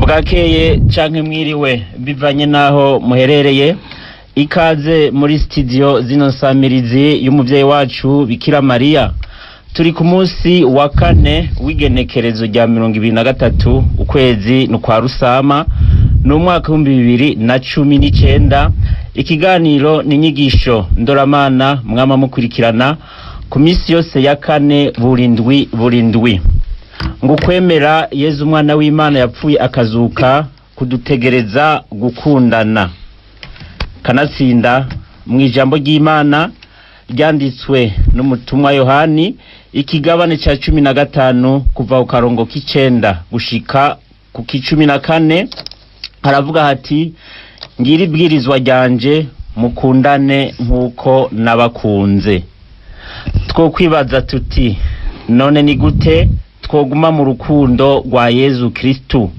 Bwakeye canke mwiriwe bivanye naho muherereye. Ikaze muri studio zino nsamirizi y'umuvyeyi wacu Bikira Mariya. Turi ku munsi wa kane w'igenekerezo rya 2023, ukwezi ni kwa Rusama, ni umwaka 2019. Ikiganiro ni inyigisho ndoramana mwama mukurikirana ku minsi yose ya kane burindwi burindwi. Ngo ukwemera Yezu umwana w'Imana yapfuye akazuka kudutegereza gukundana. Kanatsinda mu ijambo ry'Imana ryanditswe n'umutumwa Yohani, ikigabane ca 15 kuva ku karongo k'icenda gushika ku k'icumi na kane, haravuga hati: ngira ibwirizwa ryanje, mukundane nk'uko nabakunze. Twokwibaza tuti: none ni gute twoguma mu rukundo rwa Yezu Kristu?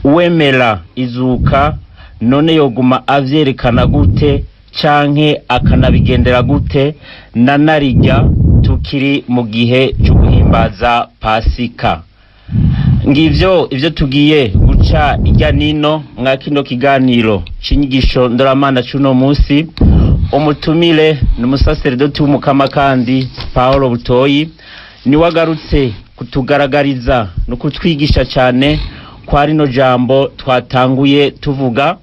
Uwemera izuka none yoguma avyerekana gute canke akanabigendera gute, na narirya tukiri mu gihe cyo guhimbaza Pasika? Ngivyo ivyo tugiye guca irya nino mwa kino kiganiro c'inyigisho ndoramana c'uno musi. Umutumire ni umusaseredoti w'umukama kandi Paul Butoyi, niwe agarutse kutugaragariza no kutwigisha cyane kwa rino jambo twatanguye tuvuga.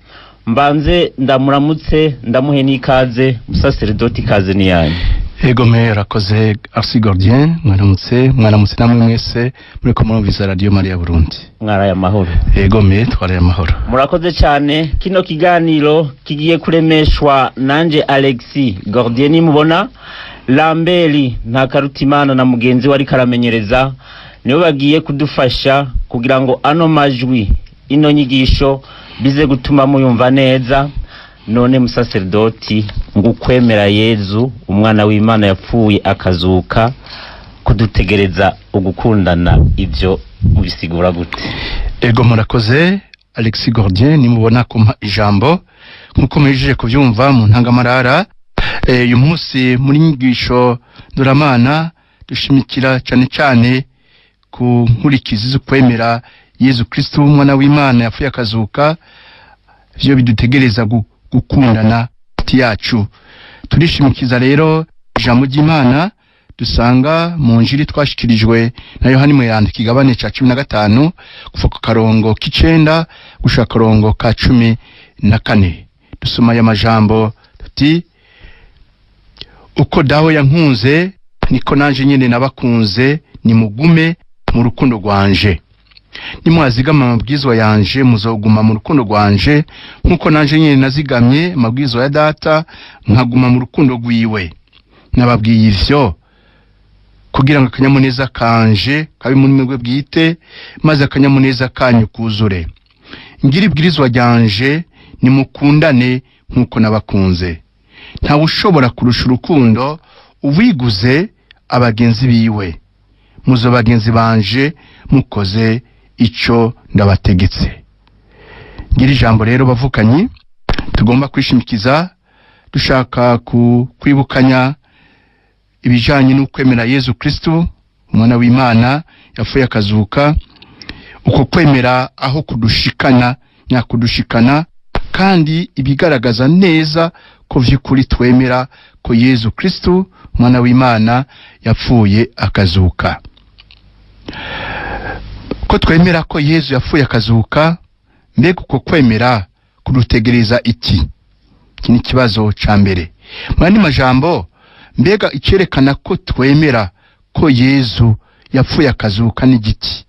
Mbanze ndamuramutse, ndamuhe n'ikaze. Musaseredoti, ikaze ni yanyu. Ego me, rakoze Arsi Gordien, mwaramutse, mwaramutse namwe mwese muriko murumviriza Radio Maria Burundi. Mwaraye amahoro? Ego me, twaraye amahoro. Murakoze cyane. Kino kiganiro kigiye kuremeshwa nanje Alexis Gordien nimubona, Lambert Ntakarutimana na mugenzi we ariko aramenyereza, nibo bagiye kudufasha kugira ngo ano majwi, ino nyigisho bize gutuma muyumva neza. None musaseredoti, ngo ukwemera Yezu umwana w'Imana yapfuye akazuka kudutegereza ugukundana, ivyo mubisigura gute? Ego, murakoze Alexis Gordien nimubona kumpa ijambo. Nkuko muhejeje kuvyumva mu ntangamarara, uyu munsi muri nyigisho ndoramana dushimikira cane cane ku nkurikizi z'ukwemera Yezu Kristu umwana w'Imana yapfuye akazuka, ivyo bidutegereza gukundana hagati yacu. Turishimikiza rero ijambo ry'Imana dusanga mu njiri twashikirijwe na Yohani Mweranda, ikigabane ca 15 kuva ku karongo k'icenda gushika karongo ka 14. Dusoma aya majambo tuti: uko Dawe yankunze niko nanje nyene nabakunze, nimugume mu rukundo rwanje. Nimwazigama amabwizwa yanje muzoguma mu rukundo rwanje, nkuko nanje nyene nazigamye amabwizwa ya Data nkaguma mu rukundo rwiwe. Nababwiye ivyo kugira ngo akanyamuneza kanje kabe muri mwebwe bwite, maze akanyamuneza kanyu kuzure. Ngira ibwirizwa ryanje, nimukundane nkuko nabakunze. Ntawe ushobora kurusha urukundo uwiguze abagenzi biwe. Muzo bagenzi banje mukoze ico ndabategetse. Ngira ijambo rero bavukanyi tugomba kwishimikiza dushaka kwibukanya ibijanye n'ukwemera Yezu Kristu umwana w'Imana yapfuye akazuka, uko kwemera aho kudushikana nyakudushikana, kandi ibigaragaza neza ko vy'ukuri twemera ko Yezu Kristu umwana w'Imana yapfuye akazuka. Ko twemera ko Yezu yapfuye akazuka, mbega uko kwemera kudutegereza iki? Iki ni ikibazo ca mbere. Mu yandi majambo, mbega icerekana ko twemera ko Yezu yapfuye akazuka n'igiti,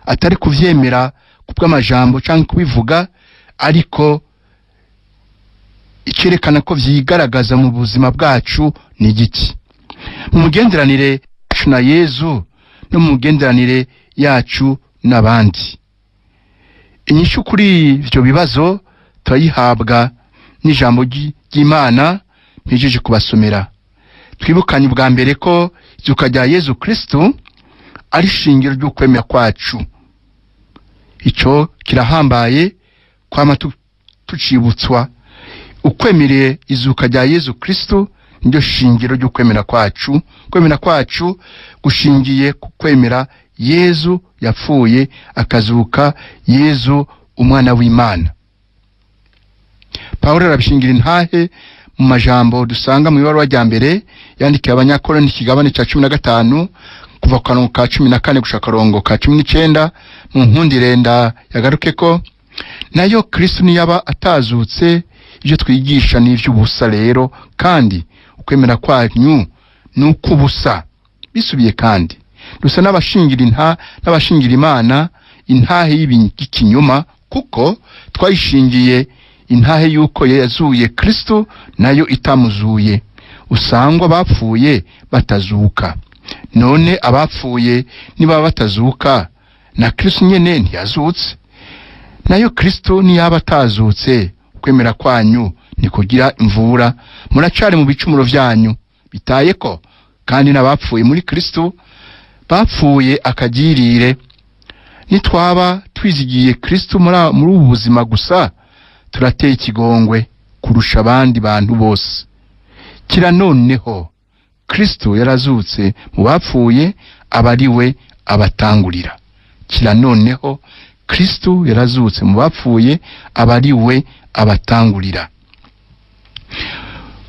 atari kuvyemera kubw'amajambo canke kubivuga, ariko icerekana ko vyigaragaza mu buzima bwacu ni igiki, mu mugenderanire yacu na Yezu no mu mugenderanire yacu n'abandi? Inyishu kuri ivyo bibazo turayihabwa n'ijambo ry'Imana mpejeje kubasomera. Twibukanye ubwa mbere ko izuka rya Yezu Kristu ari ishingiro ry'ukwemera kwacu. Ico kirahambaye kwama tucibutswa. Ukwemereye izuka rya Yezu Kristu niryo shingiro ry'ukwemera kwacu. Kwemera kwacu gushingiye ku kwemera Yezu yapfuye akazuka, Yezu umwana w'Imana. Pawulo arabishingira intahe mu majambo dusanga mu ibaruwa rya mbere yandikiye Abanyakorinti, ikigabane ca 15, kuva ku karongo ka 14 gushika akarongo ka 19. Mu nkundire yagaruke ko nayo Kristo niyaba atazutse, ibyo twigisha ni iby'ubusa rero, kandi ukwemera kwanyu ni ukw'ubusa. Bisubiye kandi, dusa n'abashingira Imana intahe y'ikinyoma, kuko twayishingiye intahe yuko yazuye Kristo, nayo itamuzuye, usangwa bapfuye batazuka. None abapfuye niba batazuka, na Kristo nyene ntiyazutse. Nayo Kristo niyaba atazutse, ukwemera kwanyu ntikugira imvura, muracari mu bicumuro vyanyu. Bitaye ko kandi n'abapfuye muri Kristo bapfuye akagirire. Nitwaba twizigiye Kristo muri ubu buzima gusa, turateye ikigongwe kurusha abandi bantu bose. Kira noneho Kristo yarazutse mu bapfuye, aba ari we abatangurira. Kira noneho Kristo yarazutse mu bapfuye, aba ari we abatangurira.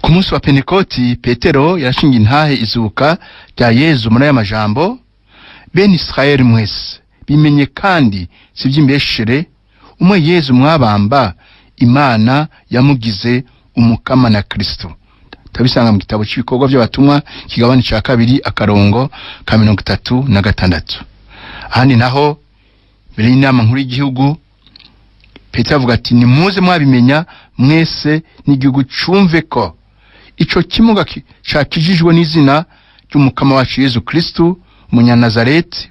Ku munsi wa Pentekoti, Petero yarashinga intahe izuka rya Yezu muri aya majambo: "Bene Israeli mwese, bimenye kandi si iby'imbeshere, umwe Yezu mwabamba, Imana yamugize Umukama na Kristo." Tabisanga mu gitabo cy'ibikorwa by'abatumwa, kigabane cya 2, akarongo ka 36. Ahandi naho, mbere y'inama nkuru y'igihugu, Petero avuga ati: "Nimuze mwabimenya mwese n'igihugu cumve ko ico kimuga cakijijwe n'izina ry'Umukama wacu Yezu Kristu Umunyanazareti,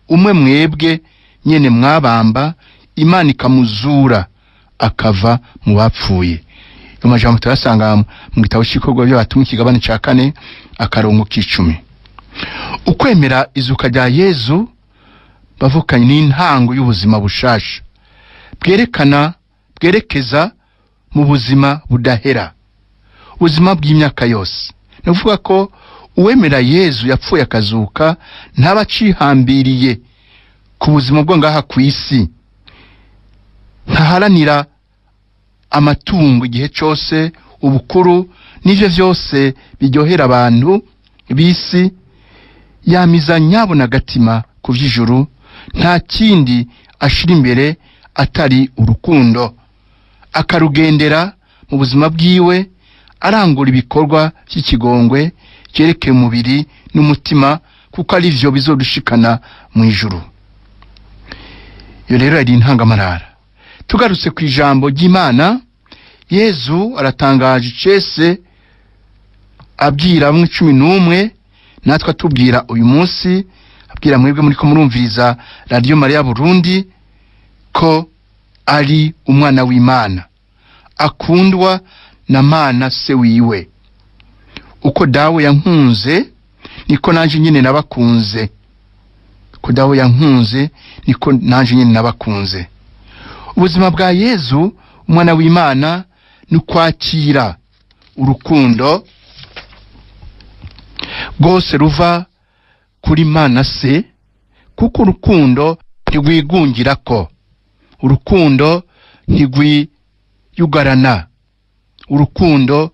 umwe mwebwe nyene mwabamba, Imana ikamuzura akava mu bapfuye." Ayo majambo turasanga mu gitabo cy'ibikorwa by'abatumwa, ikigabane ca 4, akarongo k'10. Ukwemera izuka rya Yezu, bavukanye, n'intango y'ubuzima bushasha bwerekana bwerekeza mu buzima budahera, ubuzima bw'imyaka yose. Ni ukuvuga ko uwemera Yezu yapfuye akazuka ntaba acihambiriye ku buzima bwo ngaha ku isi, ntaharanira amatungo igihe cyose, ubukuru n'ivyo vyose biryohera abantu b'isi. Yamiza nyabona agatima ku vy'ijuru, nta kindi ashira imbere atari urukundo, akarugendera mu buzima bwiwe, arangura ibikorwa by'ikigongwe cyerekeye umubiri n'umutima, kuko ari vyo bizodushikana mu ijuru. Iyo rero yari intangamarara. Tugarutse ku ijambo ry'Imana, Yezu aratangaje icese abwira bamwe 11, natwe atubwira uyu munsi, abwira mwebwe muri ko murumviriza Radiyo Mariya Burundi, ko ari umwana w'Imana akundwa na Mana se wiwe. "Uko Dawe yankunze, niko nanje nyine nabakunze. Uko Dawe yankunze, niko nanje nyine nabakunze." Ubuzima bwa Yezu umwana w'Imana ni ukwakira urukundo rwose ruva kuri Mana se, kuko urukundo ntirwigungira ko, urukundo ntirwiyugarana, urukundo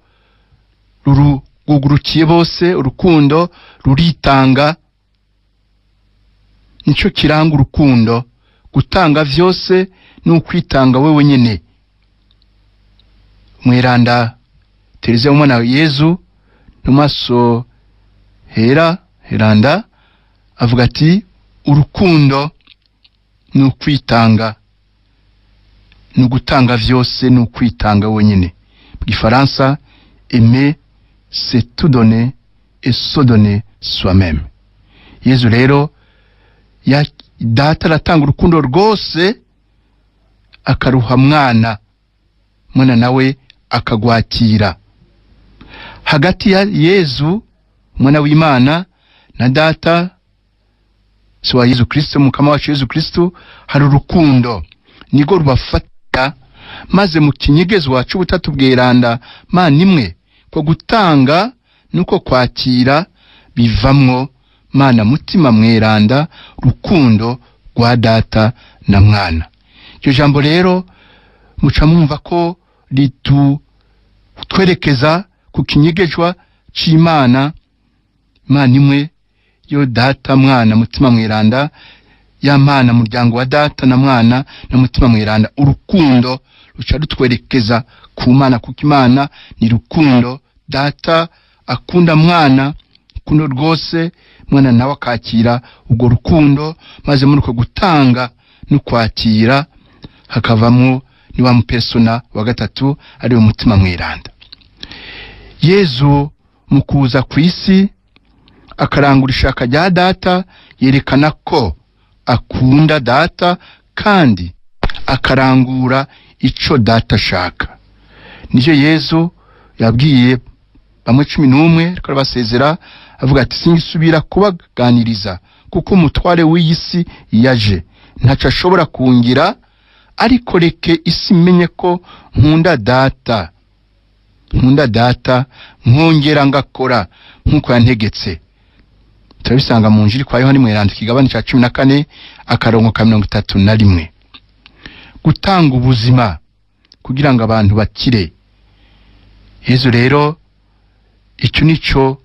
rurugurukiye bose, urukundo ruritanga. Nico kiranga urukundo: gutanga vyose ni ukwitanga wewe nyene. Mweranda Tereza umwana wa Yezu no maso hera heranda avuga ati: "Urukundo ni ukwitanga, ni ugutanga vyose, ni ukwitanga wenyine." Mu gifaransa: "Aimer, c'est tout donner et se donner soi-même." Yezu rero ya Data aratanga urukundo rwose, akaruha mwana, mwana nawe akagwakira. Hagati ya Yezu Umwana w'Imana, na Data, so wa Yezu Kristo, Mukama wacu Yezu Kristo, hari urukundo nirwo rubafata, maze mu kinyegezwa c'ubutatu bweranda Mana imwe, ko gutanga nuko kwakira bivamwo Mana Mutima Mweranda, rukundo rwa Data na Mwana. Iryo jambo rero muca mwumva ko ritutwerekeza ku kinyegejwa c'Imana, Imana imwe yo Data, Mwana, Mutima Mweranda, ya Mana muryango wa Data na Mwana na Mutima Mweranda. Urukundo ruca rutwerekeza ku Mana, kuko Imana ni rukundo. Data akunda Mwana rukundo rwose, Mwana nawe akakira ubwo rukundo, maze muri uko gutanga no kwakira hakavamwo ni wa mupersona wa gatatu, ari we Mutima Mweranda. Yezu mu kuza ku isi akarangura ishaka rya Data, yerekana ko akunda Data kandi akarangura ico Data ashaka. Nicyo Yezu yabwiye bamwe 11 ariko arabasezera, avuga ati: "Singisubira kubaganiriza, kuko umutware w'iyi si yaje, ntaco ashobora kungira, ariko reke isi imenye ko nkunda Data, nkunda Data nkongera ngakora nk'uko yantegetse." Turabisanga mu Njiri kwa Yohani Mweranda, ikigabane ca 14, akarongo ka 31. Gutanga ubuzima kugira ngo abantu bakire. Yezu rero icyo nico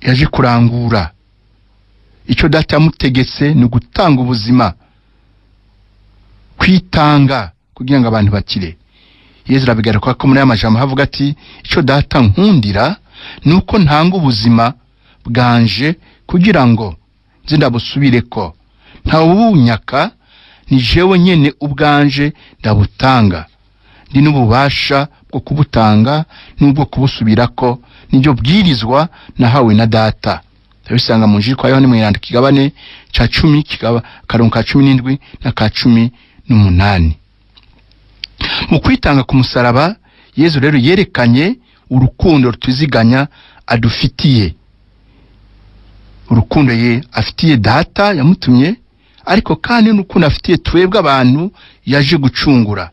yaje kurangura. Icyo Data yamutegetse ni ugutanga ubuzima, kwitanga kugira ngo abantu bakire. Yezu arabigaruka ko muri aya majambo havuga ati: "Icyo Data nkundira ni uko ntanga ubuzima bwanje kugira ngo nze ndabusubireko, ntawubunyaka, ni jewe nyene ubwanje ndabutanga, ndi n'ububasha bwo kubutanga n'ubwo kubusubirako, niryo bwirizwa nahawe na Data." Turabisanga mu Njiri kwa Yohani Mweranda, kigabane ca 10, kigaba akarongo ka 17 na ka 18. Mu kwitanga ku musaraba, Yezu rero yerekanye urukundo rutiziganya adufitiye, urukundo ye afitiye Data yamutumye, ariko kandi n'urukundo afitiye twebwe abantu yaje gucungura.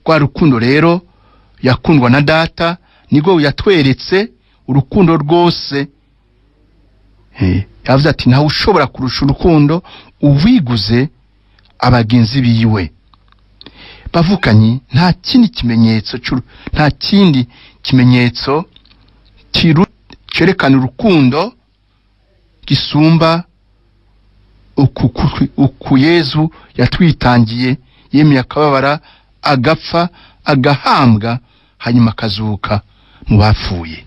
Rwa rukundo rero yakundwa na Data nirwo yatweretse, urukundo rwose. Yavuze ati: "Ntawe ushobora kurusha urukundo uwiguze abagenzi biwe." Bavukanyi, nta kindi kimenyetso cerekana urukundo gisumba uku Yezu yatwitangiye, yemeye akababara, agapfa, agahambwa, hanyuma akazuka mu bapfuye.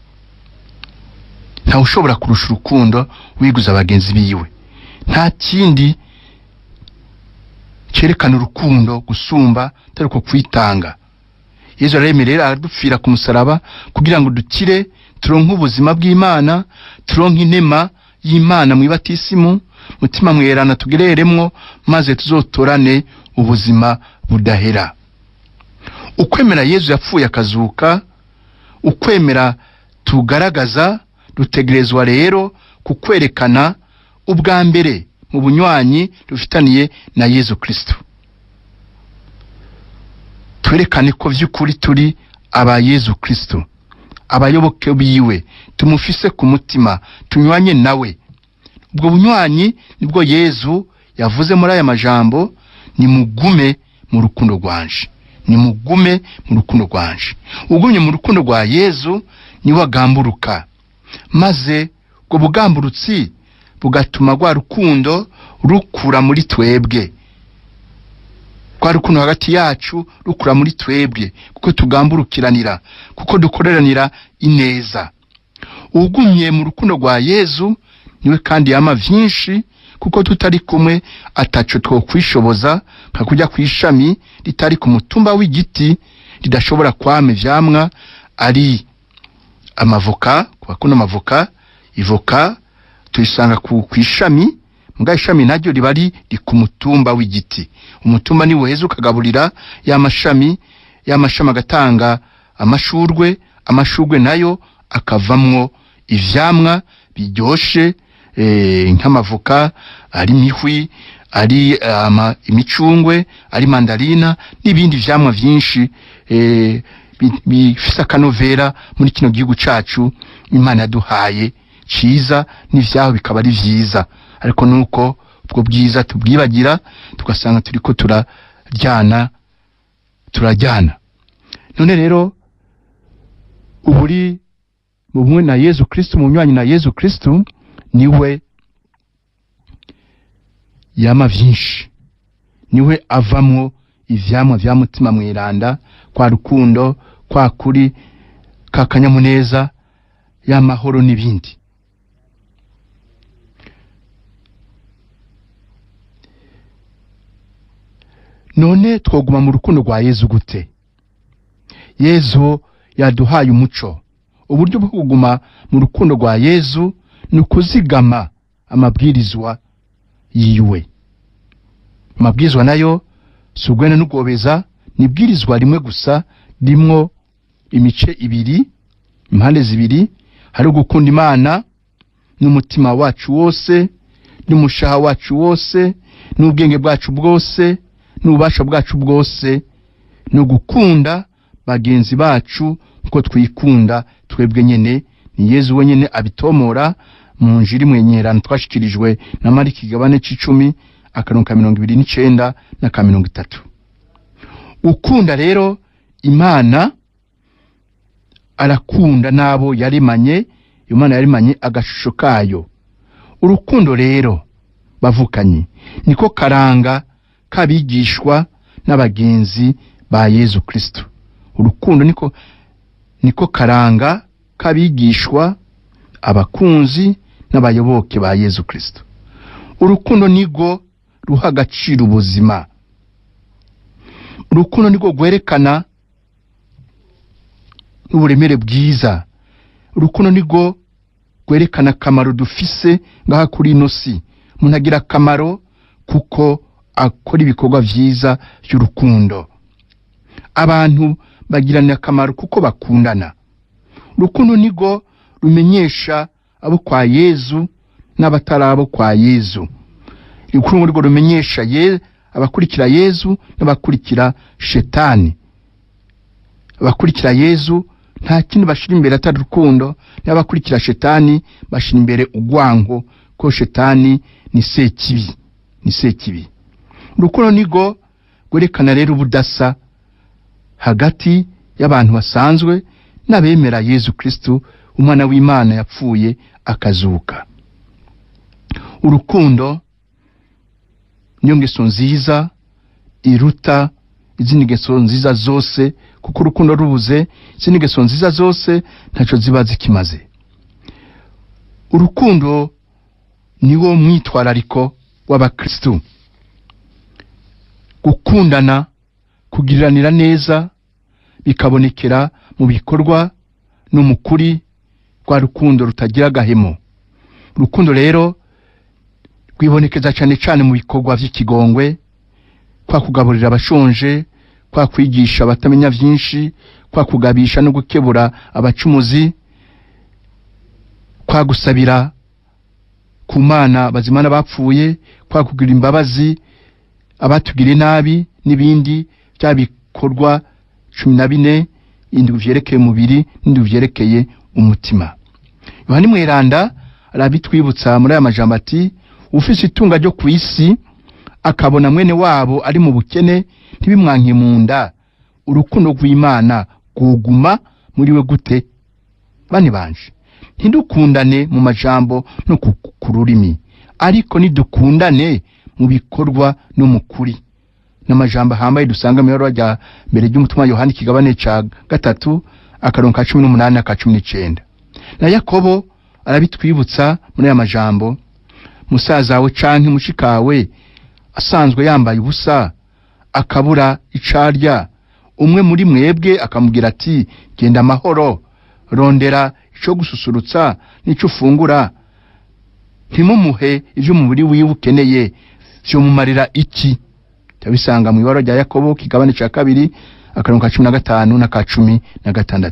Ntawe ushobora kurusha urukundo wiguza abagenzi biwe. Nta kindi cyerekana urukundo gusumba atari uko kwitanga. Yezu aremerera aradupfira ku musaraba kugira ngo dukire, turonke ubuzima bw'Imana, turonke inema y'Imana mu ibatisimu, Mutima Mwerana tugereremwo, maze tuzotorane ubuzima budahera. Ukwemera Yezu yapfuye akazuka, ukwemera tugaragaza, dutegerezwa rero kukwerekana ubwa mbere mu bunywanyi dufitaniye na Yezu Kristo. Twerekane ko vy'ukuri turi aba Yezu Kristo, abayoboke biwe, tumufise ku mutima, tunywanye nawe. Ubwo bunywanyi nibwo Yezu yavuze muri aya majambo: "Nimugume mu rukundo rwanje, nimugume mu rukundo rwanje." Ugumye mu rukundo rwa Yezu niwe agamburuka, maze ubwo bugamburutsi bugatuma rwa rukundo rukura muri twebwe, rwa rukundo hagati yacu rukura muri twebwe, kuko tugamburukiranira, kuko dukoreranira ineza. Ugumye mu rukundo rwa Yezu niwe kandi yama vyinshi, kuko tutari kumwe ataco twokwishoboza, nka kujya kw'ishami ritari ku mutumba w'igiti ridashobora kwama ivyamwa, ari amavoka. Ku bakunda amavoka, ivoka tuyisanga ku kw'ishami, muga ishami naryo riba riri ku mutumba w'igiti. Umutumba ni weza ukagaburira ya mashami, ya mashami agatanga amashurwe, amashurwe nayo akavamwo Ivyamwa biryoshe, nk'amavoka, ari imihwi, ari imicungwe, ari mandarina n'ibindi vyamwa vyinshi bifise akanovera muri kino gihugu cacu Imana yaduhaye ciza, n'ivyaho bikaba ari vyiza. Ariko nuko ubwo bwiza tubwibagira, tugasanga turiko turaryana turajyana. None rero uburi mu bumwe na Yezu Kristu, mu nywanyi na Yezu Kristu, niwe yama vyinshi, niwe avamwo ivyamwa vya Mutima Mweranda, kwa rukundo, kwa kuri, ka kanyamuneza, y'amahoro n'ibindi. None twoguma mu rukundo rwa Yezu gute? Yezu yaduhaye umuco. Uburyo bwo kuguma mu rukundo rwa Yezu ni ukuzigama amabwirizwa yiwe. Amabwirizwa nayo si ugwena n'ugobeza, ni ibwirizwa rimwe gusa rimwo imice ibiri, impande zibiri. Hari ugukunda Imana n'umutima wacu wose, n'umushaha wacu wose, n'ubwenge bwacu bwose, n'ububasha bwacu bwose, no gukunda bagenzi bacu nkuko twikunda twebwe nyene. Ni Yezu wenyene abitomora mu njiri mwenyerano twashikirijwe na Mariko igabane c'icumi, akarongo ka 29 na ka 30. Ukunda rero Imana arakunda n'abo yaremanye, Imana yaremanye agashusho kayo. Urukundo rero bavukanye niko karanga kabigishwa n'abagenzi ba Yezu Kristo. Urukundo niko karanga kabigishwa, abakunzi n'abayoboke ba Yezu Kristo. Urukundo nigo ruha agaciro ubuzima. Urukundo nigo rwerekana n'uburemere bwiza. Urukundo nigo rwerekana akamaro dufise ngaha kuri ino si. Umuntu agira akamaro kuko akora ibikorwa vyiza by'urukundo. Abantu bagirana akamaro kuko bakundana. Urukundo nigo rumenyesha abo kwa Yezu n'abatari abo kwa Yezu. Urukundo nigo rumenyesha abakurikira Yezu n'abakurikira Shetani. Abakurikira Yezu nta kindi bashira imbere atari urukundo, n'abakurikira Shetani bashira imbere ugwanko, ko Shetani ni sekibi, ni sekibi. Urukundo nigo rwerekana rero ubudasa hagati y'abantu basanzwe n'abemera Yezu Kristu, umwana w'Imana yapfuye akazuka. Urukundo niyo ngeso nziza iruta izindi ngeso nziza zose, kuko urukundo rubuze izindi ngeso nziza zose ntaco ziba zikimaze. Urukundo niwo mwitwarariko w'abakristu. Gukundana, kugiriranira neza bikabonekera mu bikorwa no mu kuri rwa rukundo rutagira agahemo. Urukundo rero rwibonekeza cane cane mu bikorwa vy'ikigongwe, kwa kugaburira abashonje, kwa kwigisha abatamenya vyinshi, kwa kugabisha no gukebura abacumuzi, kwa gusabira ku Mana bazimana bapfuye, kwa kugira imbabazi abatugiriye nabi, n'ibindi bya bikorwa 14, indwi vyerekeye umubiri n'indwi vyerekeye umutima. Yohani Mweranda arabitwibutsa muri aya majambo ati: ufise itunga ryo kw'isi akabona mwene wabo ari mu bukene ntibimwanke mu nda, urukundo rw'Imana rwoguma muri we gute? Bane banje, ntidukundane mu majambo no ku rurimi, ariko nidukundane mu bikorwa no mu kuri. N'amajambo ahambaye dusanga mu ibaruwa rya mbere ry'umutumwa Yohani kigabane ca 3 akarongo ka 18 aka 19. Na Yakobo arabitwibutsa muri aya majambo: musaza wawe canke mushikawe asanzwe yambaye ubusa akabura icarya, umwe muri mwebwe akamubwira ati: genda amahoro, rondera ico gususurutsa n'ico ufungura, ntimumuhe ivyo umubiri wiwe ukeneye, vyomumarira iki? Tabisanga mu ibaruwa rya Yakobo kigabane ca 2 akarongo ka 15 na ka 16.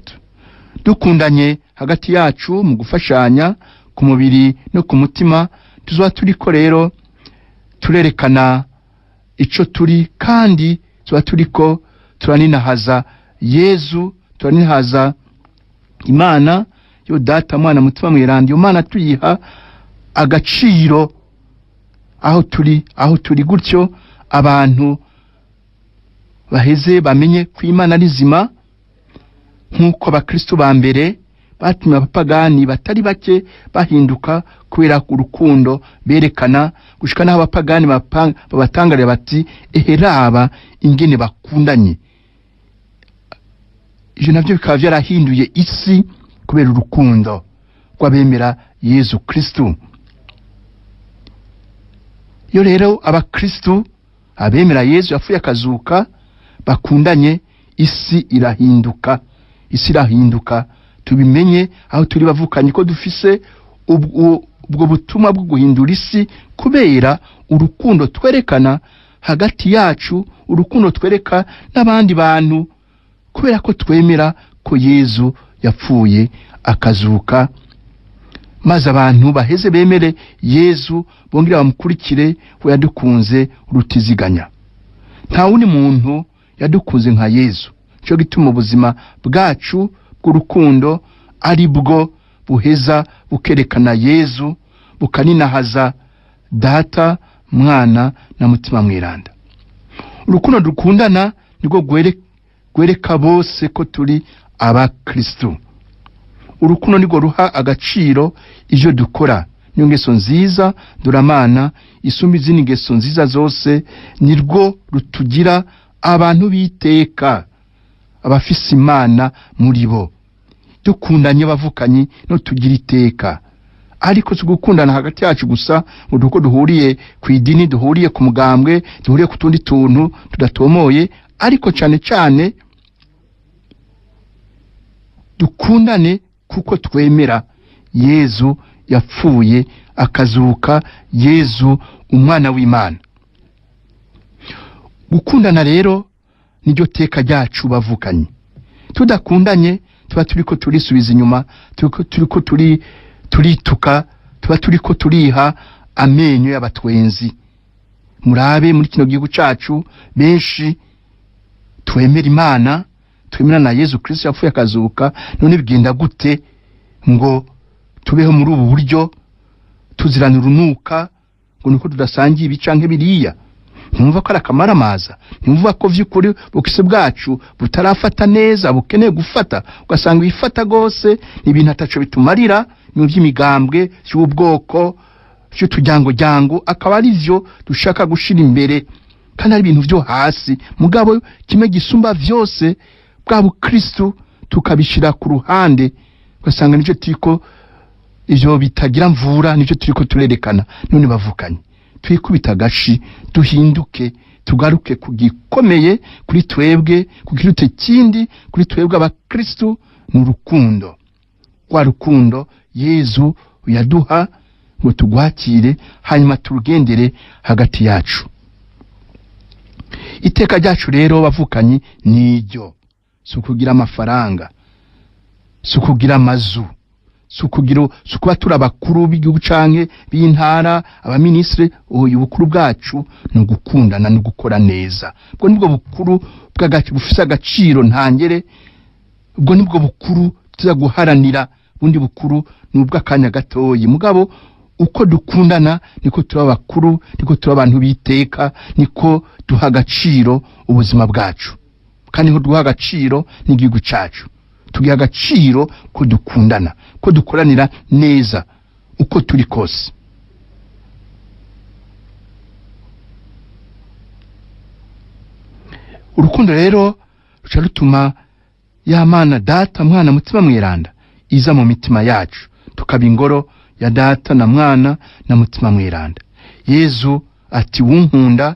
Dukundanye hagati yacu mu gufashanya ku mubiri no ku mutima, tuzoba turiko rero turerekana ico turi, kandi tuba turiko turaninahaza Yezu, turaninahaza Imana yo Data, Mwana, Mutima Mweranda. Iyo Mana tuyiha agaciro aho turi, aho turi gutyo abantu baheze bamenye ko Imana ari nzima, nk'uko abakristo ba mbere batumye abapagani batari bake bahinduka kubera urukundo berekana, gushika n'aho abapagani babatangarira bati eheraba ingene bakundanye. Ivyo navyo bikaba vyarahinduye isi kubera urukundo rw'abemera Yezu Kristo. Iyo rero abakristo abemera Yezu yapfuye akazuka bakundanye, isi irahinduka, isi irahinduka. Tubimenye aho turi bavukanye ko dufise ubwo butumwa bwo guhindura isi kubera urukundo twerekana hagati yacu, urukundo twereka n'abandi bantu, kubera ko twemera ko Yezu yapfuye akazuka, maze abantu baheze bemere Yezu bongere bamukurikire, we yadukunze rutiziganya. Nta wundi muntu yadukunze nka Yezu. Cyo gituma ubuzima bwacu bw'urukundo ari bwo buheza bukerekana Yezu, bukaninahaza Data, Mwana na Mutima Mweranda. Urukundo dukundana nirwo gwereka bose ko turi abakristo. Urukundo nirwo ruha agaciro ivyo dukora. Niyo ngeso nziza duramana isumba izindi ngeso nziza zose, nirwo rutugira abantu biteka, abafise Imana muri bo. Dukundanye bavukanyi no tugira iteka. Ariko si gukundana hagati yacu gusa ngo duko duhuriye ku idini, duhuriye ku mugambwe, duhuriye ku tundi tuntu tudatomoye, ariko cyane cyane dukundane kuko twemera Yezu yapfuye akazuka, Yezu umwana w'Imana. Gukundana rero niryo teka ryacu bavukanye. Tudakundanye tuba turiko turisubiza inyuma, turiko turituka, tuba turiko turiha amenyo y'abatwenzi. Murabe muri kino gihugu cacu benshi twemera Imana, twemera na Yezu Kristo yapfuye akazuka, none bigenda gute ngo tubeho muri ubu buryo tuzirana urunuka ngo nuko tudasangiye ibi canke biriya? Ntimwumva ko ari akamaramaza? Ntimwumva ko vy'ukuri ubukristo bwacu butarafata neza, bukeneye gufata? Ugasanga ibifata gose ni ibintu ataco bitumarira, ni vy'imigambwe, vy'ubwoko, vy'uturyango-ryango, akaba ari vyo dushaka gushira imbere, kandi ari ibintu vyo hasi. Mugabo kimwe gisumba vyose, bwa bukristo tukabishira ku ruhande, ugasanga nico turiko, ivyo bitagira mvura nico turiko turerekana. None bavukanye, twikubita agashi, duhinduke, tugaruke ku gikomeye kuri twebwe, ku kiruta ikindi kuri twebwe abakristo, ni urukundo. Rwa rukundo Yezu yaduha ngo tugwakire, hanyuma turugendere hagati yacu. Iteka ryacu rero bavukanyi niryo, si ukugira amafaranga, si ukugira amazu, si ukuba turi abakuru b'igihugu canke b'intara, abaministre. Oya, ubukuru bwacu ni ugukundana no gukora neza. Ubwo nibwo bukuru bufise agaciro ntangere, ubwo nibwo bukuru tuza guharanira. Bundi bukuru ni ubw'akanya gatoyi, mugabo uko dukundana niko tuba abakuru, niko tuba abantu biteka, niko duha agaciro ubuzima bwacu, kandi niko duha agaciro n'igihugu cacu. Tugiha agaciro ko dukundana, ko dukoranira neza uko turi kose. Urukundo rero ruca rutuma ya Mana Data, Mwana, Mutima Mweranda iza mu mitima yacu, tukaba ingoro ya Data na Mwana na Mutima Mweranda. Yezu ati wunkunda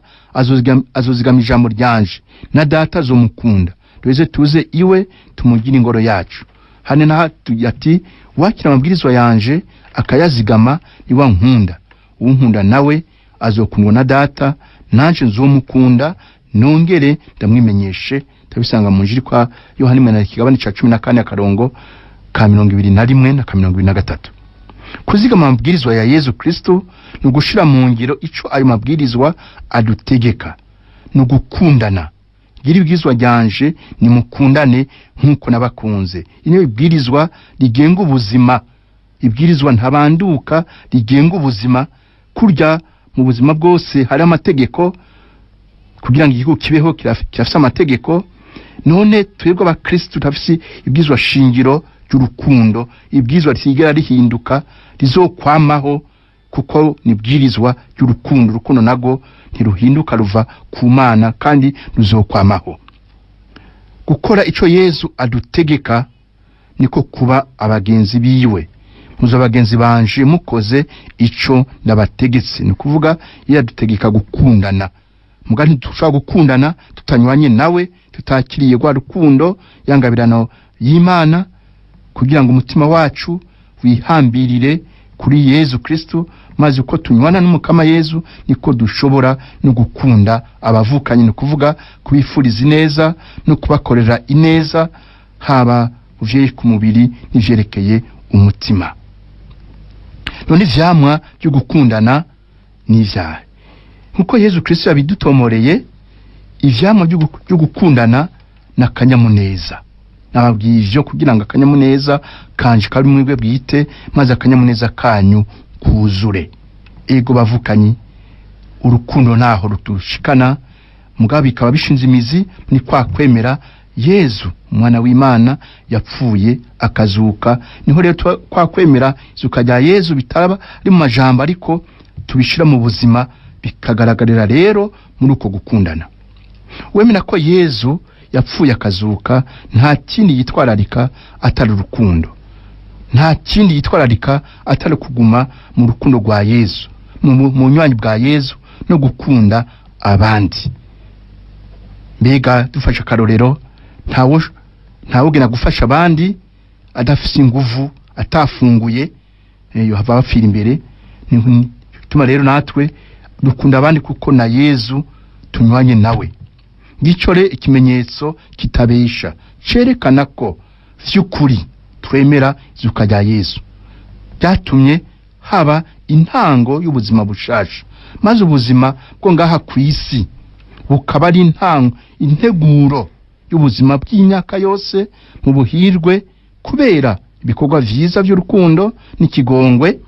azozigama ijambo ryanje, na Data azomukunda, duheze tuze iwe tumugire ingoro yacu. Hane na ati wakira amabwirizwa yanje akayazigama niwa nkunda, unkunda nawe azokundwa na Data, nanje nzomukunda nongere ndamwimenyeshe. Tabisanga mu Injili kwa Yohana imwe na kigabane ca 14 akarongo ka 21 na ka 23. Kuzigama amabwirizwa ya Yezu Kristo ni ugushira mu ngiro ico ayo mabwirizwa adutegeka, ni ugukundana. Gira ibwirizwa ryanje ni mukundane nk'uko nabakunze. Ino ibwirizwa rigenga ubuzima, ibwirizwa ntabanduka rigenga ubuzima. Kurya mu buzima bwose hari amategeko kugira ngo igihugu kibeho, kirafise amategeko. None twebwe abakristu turafise ibwirizwa shingiro ry'urukundo, ibwirizwa ritigera rihinduka, rizokwamaho, kuko ni ibwirizwa ry'urukundo. Urukundo nago ntiruhinduka, ruva ku Mana kandi ruzokwamaho. Gukora ico Yezu adutegeka niko kuba abagenzi biwe. Muzo abagenzi banje mukoze ico ndabategetse. Ni ukuvuga iyo adutegeka gukundana, muga ntidushobora gukundana tutanywanye nawe, tutakiriye rwa rukundo yangabirano y'Imana, kugira ngo umutima wacu wihambirire kuri Yezu Kristo. Maze uko tunywana n'Umukama Yezu niko dushobora no gukunda abavukanye, ni ukuvuga kubifuriza ineza no kubakorera ineza, haba uvye ku mubiri n'ivyerekeye umutima. None ivyamwa byo gukundana ni ivyahe? Nkuko Yezu Kristo yabidutomoreye, ivyamwa byo gukundana n'akanyamuneza. Nababwiye ivyo kugira ngo akanyamuneza kanje kari mwebwe bwite, maze akanyamuneza kanyu kuzure. Ego bavukanyi, urukundo naho rutushikana, mugabo bikaba bishinze imizi ni kwa kwemera Yezu umwana w'Imana yapfuye akazuka. Niho rero kwa kwemera izuka rya Yezu bitaba ari mu majambo, ariko tubishira mu buzima, bikagaragarira rero muri uko gukundana. Wemera ko Yezu yapfuye akazuka nta kindi yitwararika atari urukundo, nta kindi yitwararika atari kuguma mu rukundo rwa Yezu, mu bunywanyi bwa Yezu no gukunda abandi. Mbega dufashe akarorero, ntawugena gufasha abandi adafise inguvu, atafunguye, yohava bapfira imbere. Bituma rero natwe dukunda abandi kuko na Yezu tunywanye nawe. Ngico re ikimenyetso kitabesha cerekana ko vy'ukuri twemera izuka rya Yezu, byatumye haba intango y'ubuzima bushasha, maze ubuzima bwo ngaha ku isi bukaba ari intango, integuro y'ubuzima bw'imyaka yose mu buhirwe, kubera ibikorwa vyiza by'urukundo n'ikigongwe,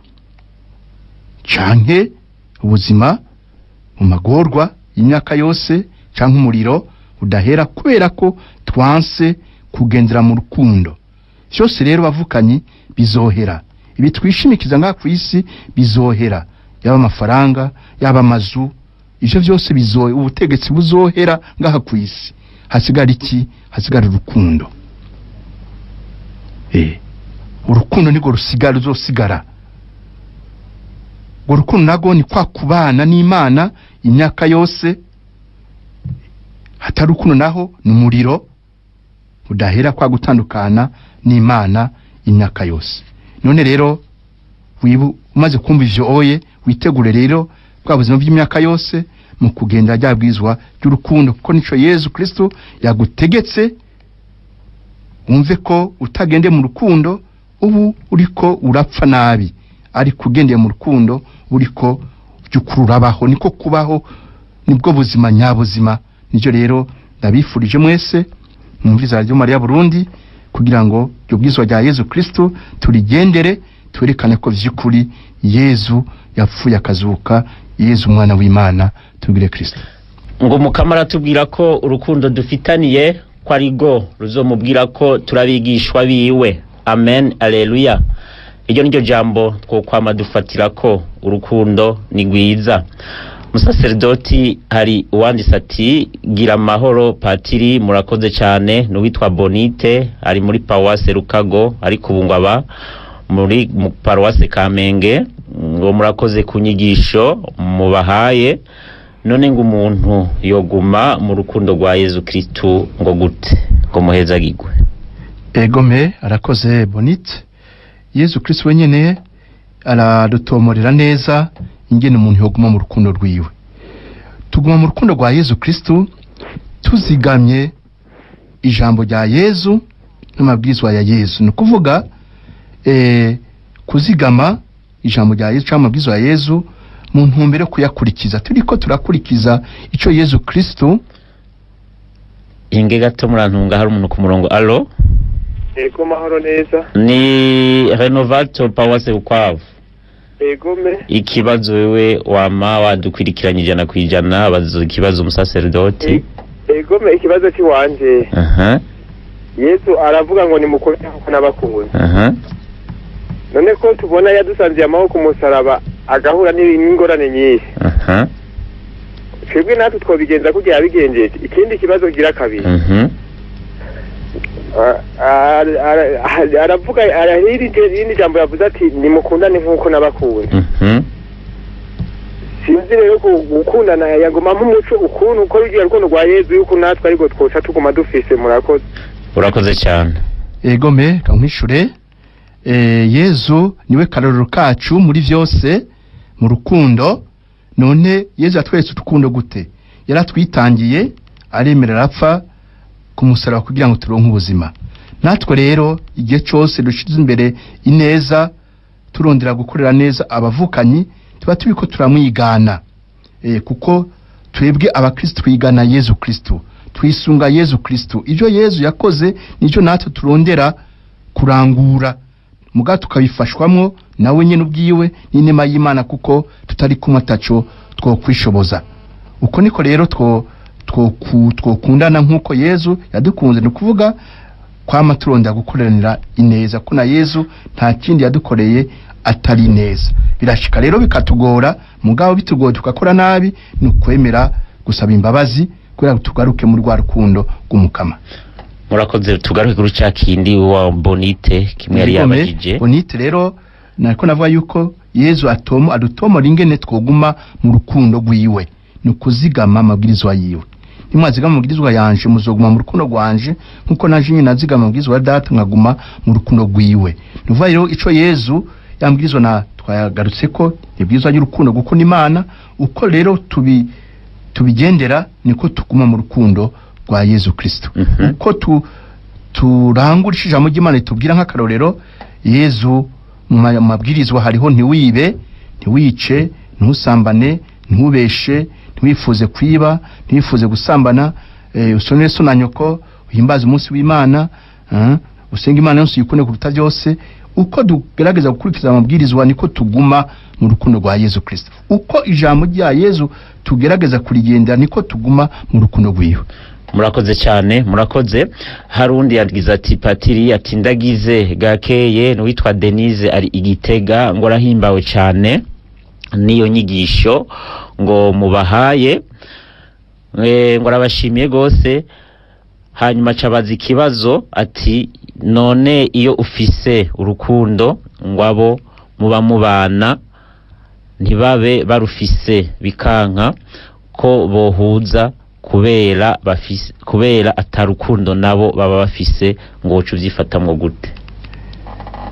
canke ubuzima mu magorwa y'imyaka yose, canke umuriro udahera, kubera ko twanse kugendera mu rukundo. Vyose rero bavukanyi bizohera. Ibi twishimikiza ngaha ku isi bizohera, yaba amafaranga, yaba amazu, ivyo vyose bizohera, ubutegetsi buzohera ngaha ku isi. Hasigara iki? Hasigara urukundo. Urukundo nirwo rusigara, ruzosigara. Urwo rukundo nago ni kwa kubana n'Imana imyaka yose. Hatari urukundo naho ni umuriro udahera, kwa gutandukana n'Imana imyaka yose. None rero umaze kumva ivyo oye, witegure rero bwa buzima bw'imyaka yose mu kugenda rya bwizwa ry'urukundo, kuko nico Yezu Kristo yagutegetse. Wumve ko utagende mu rukundo ubu uriko urapfa nabi, ariko ugendeye mu rukundo uriko urabaho, niko kubaho, nibwo buzima nyabuzima. Nivyo rero ndabifurije mwese mwumviza Radio Maria Burundi, kugira ngo iryo bwizwa rya Yezu Kristo turigendere, twerekane ko vy'ukuri Yezu yapfuye akazuka, Yezu umwana w'Imana. Tubwire Kristo. Ngo Mukama aratubwira ko urukundo dufitaniye ko ari go ruzomubwira ko turabigishwa biwe. Amen, aleluya. Iryo niryo jambo twokwama dufatira ko urukundo ni rwiza. Musaserdoti, hari uwanditse ati gira amahoro patiri, murakoze cyane. N'uwitwa Bonite ari muri paruwase Rukago, ariko ubu ngo aba muri paruwase Kamenge. Ngo murakoze ku nyigisho mubahaye. None ngo umuntu yoguma mu rukundo rwa Yezu Kristu ngo gute? Ngo muhezagirwe. Egome, arakoze Bonite. Yezu Kristu wenyene aradutomorera neza ingene umuntu yoguma mu rukundo rwiwe. Tuguma mu rukundo rwa Yezu Kristu tuzigamye ijambo rya Yezu n'amabwizwa ya Yezu. Ni ukuvuga Kuzigama ijambo rya Yezu cyangwa amabwiriza ya Yezu mu ntumbero yo kuyakurikiza, turiko turakurikiza ico Yezu Kristo. Inge gato, murantunga, hari umuntu ku murongo. Allo? Ego, mahoro neza. Ni Renovato, Paruwase Bukwavu. Ego me. Ikibazo, wewe wama wadukwirikiranye 100%, baza ikibazo umusaseredoti. Ego me, ikibazo cy'iwanje. Yesu aravuga ngo nimukore kuko n'abakunze. None ko tubona yadusanziye amaboko ku musaraba, agahura n'ingorane nyinshi, twebwe natwe twobigenza kugira yabigenjeje? Ikindi kibazo gira kabiri, aravuga irindi jambo yavuze ati: "Nimukundane nk'uko nabakunze." Sinzi rero gukundana yaguma nk'umuco ukuntu uko rugiye rukundo rwa Yezu, yuko natwe ariko twoca tuguma dufise. Murakoze. Urakoze cyane. Ego me, kankwishure. Yezu niwe karorero kacu muri vyose mu rukundo. None Yezu yatweretse urukundo gute? Yaratwitangiye, aremera, arapfa ku musaraba kugira ngo turonke ubuzima. Natwe rero igihe cose dushize imbere ineza, turondera gukorera neza abavukanyi, tuba turiko turamwigana, kuko twebwe abakristo twigana Yezu Kristo, twisunga Yezu Kristo. Ivyo Yezu yakoze nivyo natwe turondera kurangura, muga tukabifashwamwo nawe nyene ubwiwe n'inema y'Imana, kuko tutari kumwe ataco twokwishoboza. Uko niko rero twokundana nk'uko Yezu yadukunze, ni ukuvuga kwama turondera gukoreranira ineza, ko na Yezu nta kindi yadukoreye atari neza. Birashika rero bikatugora, mugabo bitugoye tugakora nabi, ni ukwemera gusaba imbabazi kugira ngo tugaruke muri rwa rukundo rw'Umukama. Murakoze. Tugaruke kuri ca kindi wa Bonite kimwe yari Yego me, yabajije. Bonite rero, nariko navuga yuko Yezu atomo adutomora ingene twoguma mu rukundo rwiwe, ni ukuzigama amabwirizwa yiwe. "Nimwazigama amabwirizwa yanje muzoguma mu rukundo rwanje, nkuko naje nyine nazigama amabwirizwa ya Data nkaguma mu rukundo rwiwe." Ni ukuvuga rero ico Yezu yambwirizwa na twayagarutse ko ibwirizwa ry'urukundo, gukunda Imana. Uko rero tubigendera niko tuguma mu rukundo rwa Yezu Kristo. Uko turangura ijambo ry'Imana ritubwira, nk'akarorero Yezu mu mabwirizwa hariho: ntiwibe, ntiwice, ntusambane, ntubeshe, ntiwifuze kwiba, ntiwifuze gusambana, usonere so na nyoko, uhimbaze umunsi w'Imana, usenge Imana yose, uyikunde kuruta byose. Uko tugerageza gukurikiza amabwirizwa niko tuguma mu rukundo rwa Yezu Kristo. Uko ijambo rya Yezu tugerageza kurigendera niko tuguma mu rukundo rwiwe. Murakoze cyane, murakoze. Hari undi yagize ati: "Patiri," ati, "ndagize gakeye." N'uwitwa Denise ari Igitega, ngo arahimbawe cyane n'iyo nyigisho ngo mubahaye, ngo arabashimiye gose. Hanyuma acabaza ikibazo ati: "None iyo ufise urukundo, ngo abo muba mubana ntibabe barufise, bikanka ko bohuza kubera bafise, kubera atarukundo nabo baba bafise, ngo woca uvyifatamwo gute?"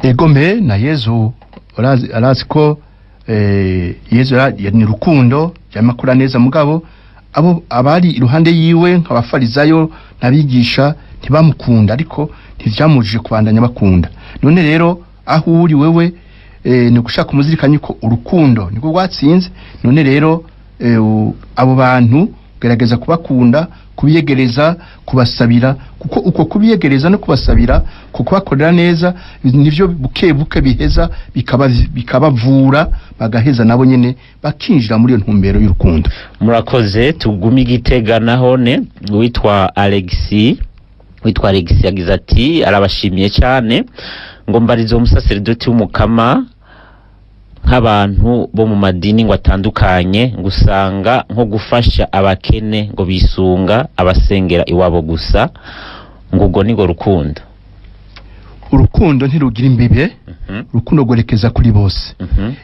Egome, na Yezu arazi ko Yezu ni rukundo, yamakura neza, mugabo abo abari iruhande yiwe nk'abafarizayo n'abigisha ntibamukunda, ariko ntivyamujije kubandanya bakunda. None rero aho uri wewe, ni gushaka umuzirikanye ko urukundo niko rwatsinze. None rero abo bantu gerageza kubakunda, kubiyegereza, kubasabira, kuko uko kubiyegereza no kubasabira, kubakorera neza, nivyo buke buke biheza bikabavura, bagaheza nabo nyene bakinjira muri iyo ntumbero y'urukundo. Murakoze. Tugume Igitega nahone, witwa Alexi, witwa Alexi yagize ati arabashimiye cyane, ngo mbarize umusaseredoti w'Umukama, nk'abantu bo mu madini ngo atandukanye, ngo usanga nko gufasha abakene ngo bisunga abasengera iwabo gusa, ngo ubwo ni ngo rukundo? Urukundo ntirugira imbibe. Urukundo rwerekeza kuri bose.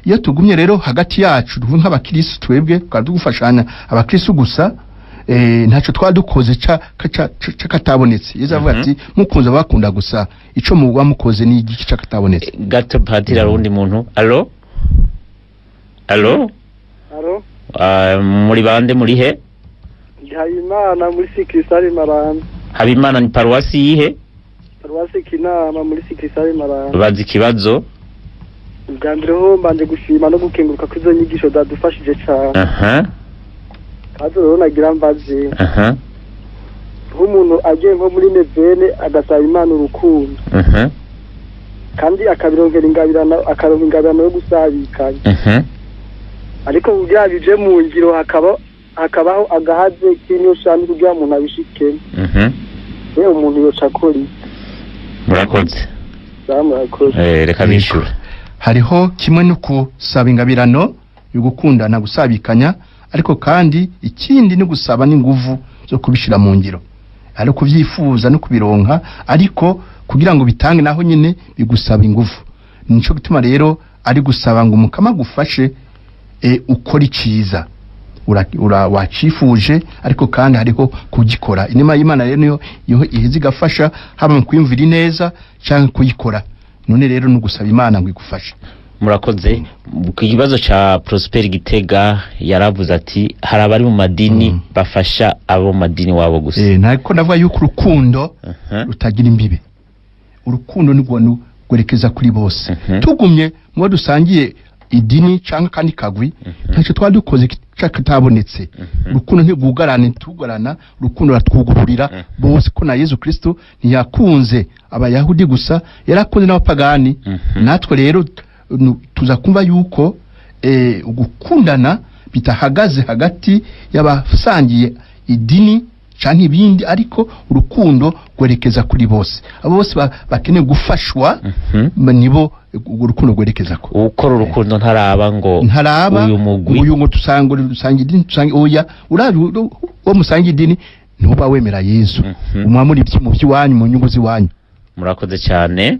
Iyo tugumye rero hagati yacu, tuvuge nk'abakristo, twebwe tukaba tugufashanya abakristo gusa, ntacyo twaba dukoze c'akatabonetse. Yezu avuga ati: "Mukunze abakunda gusa, ico muba mukoze ni igiki c'akatabonetse?" Gato patiri, hari uwundi muntu. Allo, allo? Alo, Muri bande, muri he? Habimana muri Sikirisari Maranda. Habimana, ni paruwasi yihe? Paruwasi Kinama muri Sikisare Maranga. Bazi ikibazo. Ubwa mbere ho mbanje gushima no gukenguruka ko izo nyigisho zadufashije cyane. Kazo rero nagira mbaze. Nk'umuntu agiye nko muri nevene agasaba Imana urukundo. Kandi akabironkera ingabirano, akaronka ingabirano yo gusabikanya. Ariko kugira bije mu ngiro hakabaho agahaze k'inyushani kugira umuntu abishikemo. Umuntu yoca akora iki? Murakoze. Murakoze. Reka bishure. Hariho kimwe no kusaba ingabirano yo gukundana gusabikanya, ariko kandi ikindi ni gusaba n'inguvu zo kubishira mu ngiro. Ari kuvyifuza no kubironka, ariko kugira ngo bitange naho nyine bigusaba inguvu. Nico gituma rero ari gusaba ngo Umukama gufashe ukora iciza. Wacifuje, ariko kandi hariho kugikora. Inema y'Imana rero niyo iheza igafasha haba mu kwiyumvira ineza canke kuyikora. None rero no gusaba Imana ngo igufashe. Murakoze. Ku kibazo ca Prosper Gitega yaravuze ati hari abari mu madini bafasha abo mu madini wabo gusa. Nako ndavuga yuko urukundo rutagira imbibe. Urukundo ni rwerekeza kuri bose. Tugumye mu dusangiye idini canke kandi kagwi, ntacyo twari dukoze kitabonetse. Urukundo ntigugarana, tugarana, urukundo ratwugururira bose, ko na Yesu Kristo ntiyakunze abayahudi gusa, yarakunze n'abapagani. Natwe rero tuza kumva yuko gukundana bitahagaze hagati y'abasangiye idini canke ibindi, ariko urukundo rwerekeza kuri bose. Abo bose bakeneye gufashwa nibo urukundo rwerekeza ko. Ukora urukundo ntaraba ngo uyu mugwi, uyu ngo tusanga idini, tusange oya, urabi uwo musanga idini ntuba wemera Yesu. Umwamuri mu by'iwanyu, mu nyungu z'iwanyu. Murakoze cyane.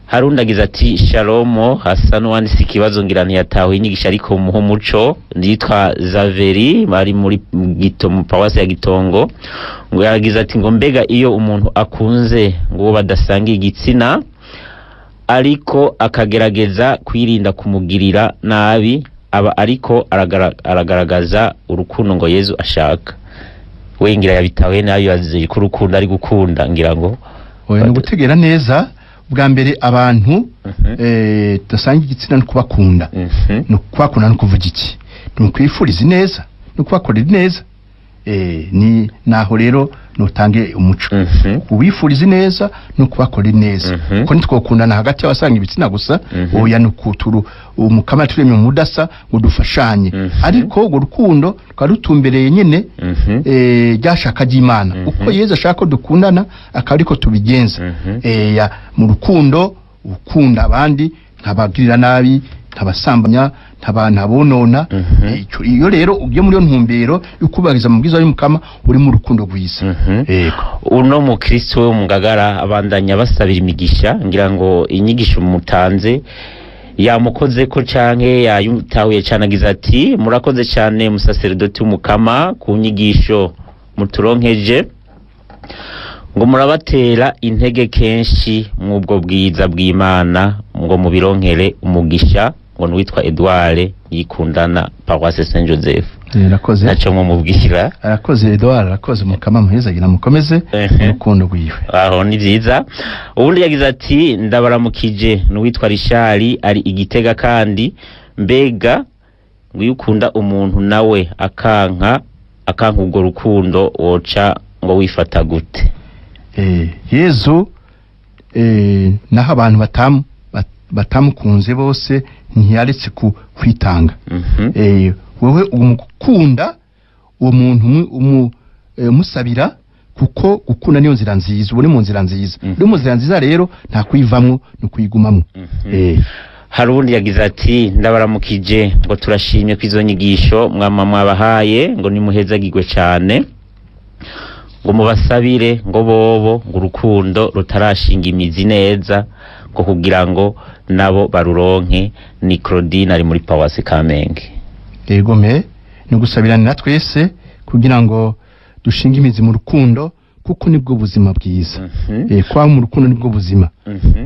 Harundagiza ati Shalomo Hassan wanditse ikibazo ngira ntiyatawe inyigisho ariko muho muco, yitwa Zaveri bari muri mu paruwasi ya Gitongo, ngo yagize ati ngo mbega iyo umuntu akunze ngo badasangiye igitsina ariko akagerageza kwirinda kumugirira nabi, aba ariko aragaragaza urukundo ngo Yezu ashaka. We ngira yabitawe nabi, yazize ko urukundo ari gukunda, ngira ngo oya, ni gutegera neza. Bwa mbere abantu dasangiye igitsina no kubakunda. No kubakunda no kuvuga iki? No kwifuriza neza, no kubakorera neza. Ni naho rero nutange umuco. Uwifuriza neza no kubakorera neza. Ko nitwokundana hagati y'abasanga ibitsina gusa, oya, no kuturu Umukama turemye mudasa ngo dufashanye. Ariko urwo rukundo twarutumbereye nyene ryashaka ry'Imana. Uko Yesu ashaka ko dukundana akaba ariko tubigenza. Mu rukundo ukunda abandi, ntabagirira nabi, ntabasambanya, ntabonona. Iyo rero ugiye muri yo ntumbero yukubariza mu bwiza y'Umukama, uri mu rukundo rwiza. Uno mukristo wo mugagara abandanya basabira imigisha, ngira ngo inyigisho mutanze yamukoze ko canke yayutahuye cyane. Agize ati murakoze cyane musaserdoti w'Umukama ku nyigisho muturonkeje, ngo murabatera intege kenshi mw'ubwo bwiza bw'Imana, ngo mubironkere umugisha. Ngo nuwitwa Edouard yikundana paroisse Saint Joseph. Arakoze. Naco mumubwira. Arakoze Edouard, arakoze. Mukama muhezagira mukomeze urukundo rwiwe. Aho ni vyiza. Ubundi yagize ati ndabaramukije, nuwitwa Richard ari Igitega, kandi mbega ngo iyo ukunda umuntu nawe akanka ubwo rukundo woca ngo wifata gute? Yezu naho abantu batamukunze bose ntiyaretse kwitanga. Wewe umukunda uwo muntu umusabira, kuko gukunda niyo nzira nziza, ubone mu nzira nziza. Uri mu nzira nziza rero nta kwivamwo no kuyigumamwo. Hari ubundi yagize ati ndabaramukije, ngo turashimye ko izo nyigisho mwama mwabahaye, ngo nimuhezagirwe cyane, ngo mubasabire ngo bobo ngo urukundo rutarashinga imizi neza, ngo kugira ngo nabo baruronke. Ni Claudine ari muri Paruwasi Kamenge. Yego me ni gusabirana twese kugira ngo dushinge imizi mu rukundo, kuko nibwo buzima bwiza. Kwa mu rukundo nibwo buzima.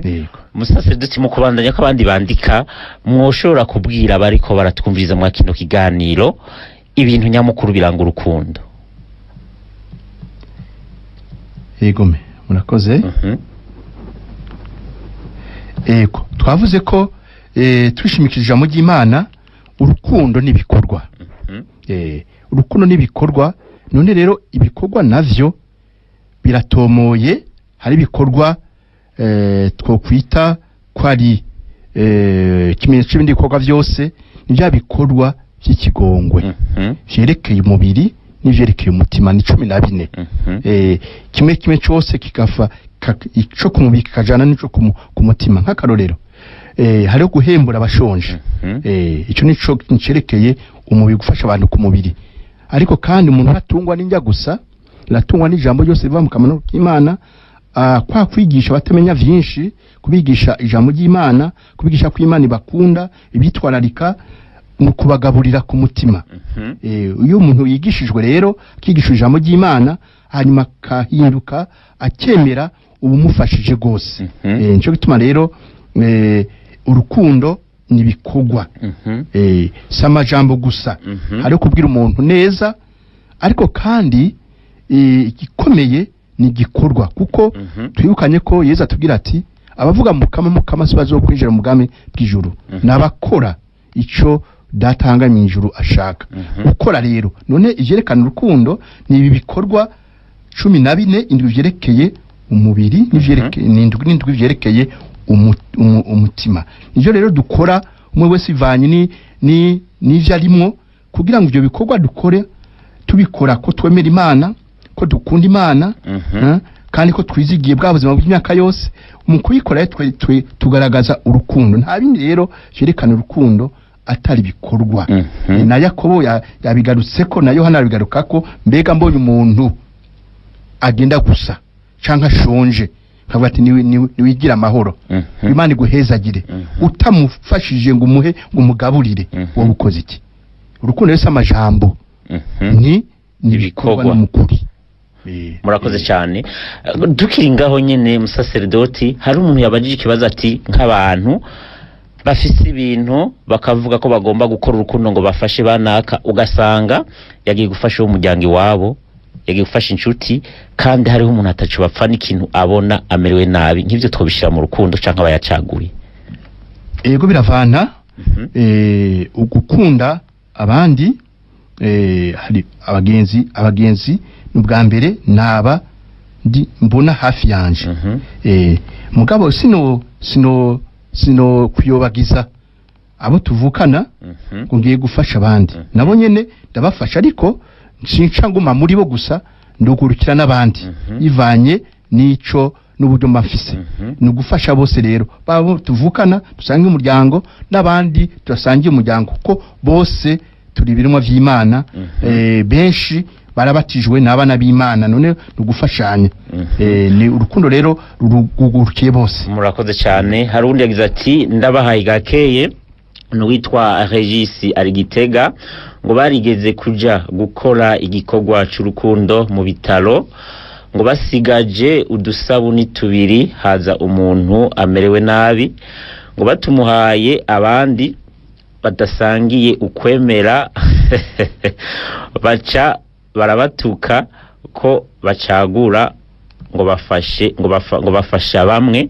Yego. Musaserdoti, mu kubandanya ko abandi bandika, mwoshobora kubwira bariko baratwumviriza mwa kino kiganiro ibintu nyamukuru biranga urukundo? Yego me murakoze. Ego, twavuze ko twishimikije ijambo ry'Imana, urukundo n'ibikorwa. Urukundo n'ibikorwa. None rero ibikorwa navyo biratomoye. Hari ibikorwa twokwita ko ari ikimenyetso c'ibindi bikorwa vyose, ni vya bikorwa vy'ikigongwe vyerekeye umubiri n'ivyerekeye umutima, ni 14. Kimwe kimwe cose kigafa ico ku mubiri kikajana n'ico ku mutima. Nk'akarorero, hariho guhembura abashonje. Ico nico ncerekeye umubiri, gufasha abantu ku mubiri. Ariko kandi umuntu ntatungwa n'indya gusa, aratungwa n'ijambo ryose riva mu kanwa k'Imana. Kwa kwigisha batamenya vyinshi, kubigisha ijambo ry'Imana, kubigisha ko Imana ibakunda, ibitwararika, mu kubagaburira ku mutima. Iyo umuntu yigishijwe rero, akigishwa ijambo ry'Imana, hanyuma akahinduka akemera, ubumufashije rwose. Nico gituma rero urukundo ni ibikorwa, si amajambo gusa. Hariho kubwira umuntu neza, ariko kandi igikomeye ni igikorwa, kuko twibukanye ko Yezu atubwira ati: "Abavuga mukama, mukama si bazokwinjira mu bwami bw'ijuru, n'abakora ico Data mu ijuru ashaka." Gukora rero, none ivyerekana urukundo ni ibi bikorwa 14, indwi vyerekeye umubiri n'ivyerekeye, n'indwi vyerekeye umutima. Nivyo rero dukora, umwe wese ivanye ni n'ivyo arimwo, kugira ngo ivyo bikorwa dukore tubikora ko twemera Imana, ko dukunda Imana, kandi ko twizigiye bwa buzima bw'imyaka yose. Mu kubikora rero twe tugaragaza urukundo. Nta bindi rero vyerekana urukundo atari bikorwa. Na Yakobo yabigarutseko, na Yohana abigarukako: mbega mbonye umuntu agenda gusa canke ashonje, nkavuga ati: "Niwigira amahoro, Imana iguhezagire," utamufashije ngo umuhe, ngo umugaburire, wowe ukoze iki? Urukundo rero si amajambo, ni ibikorwa n'umukuri. Murakoze cyane. Tukiri ngaho nyene, musaseredoti, hari umuntu yabajije ikibazo ati: nk'abantu bafise ibintu bakavuga ko bagomba gukora urukundo ngo bafashe banaka, ugasanga yagiye gufasha uwo muryango iwabo, yagiye gufasha inshuti, kandi hariho umuntu ataco bapfa n'ikintu abona amerewe nabi, nk'ivyo twobishira mu rukundo canke abayacaguye? Yego, biravana. Ugukunda abandi, hari abagenzi ni ubwa mbere naba ndi mbona hafi yanje. Mugabo sino kuyobagiza abo tuvukana ngo ngiye gufasha abandi. Nabo nyene ndabafasha, ariko sinca nguma muri bo gusa, ndugurukira n'abandi ivanye n'ico n'uburyo mba mfise. Ni ugufasha bose rero, babo tuvukana dusangiye umuryango n'abandi tudasangiye umuryango, kuko bose turi ibiremwa vy'Imana. Benshi barabatijwe n'abana b'Imana, none ni ugufashanya. Ni urukundo rero rugurukiye bose. Murakoze cyane. Hari uwundi yagize ati: "Ndabahaye gakeye." N'uwitwa Regis ari Gitega, ngo barigeze kuja gukora igikorwa c'urukundo mu bitaro, ngo basigaje udusabuni tubiri, haza umuntu amerewe nabi, ngo batumuhaye abandi badasangiye ukwemera baca barabatuka ko bacagura, ngo bafashe ngo bafasha bamwe.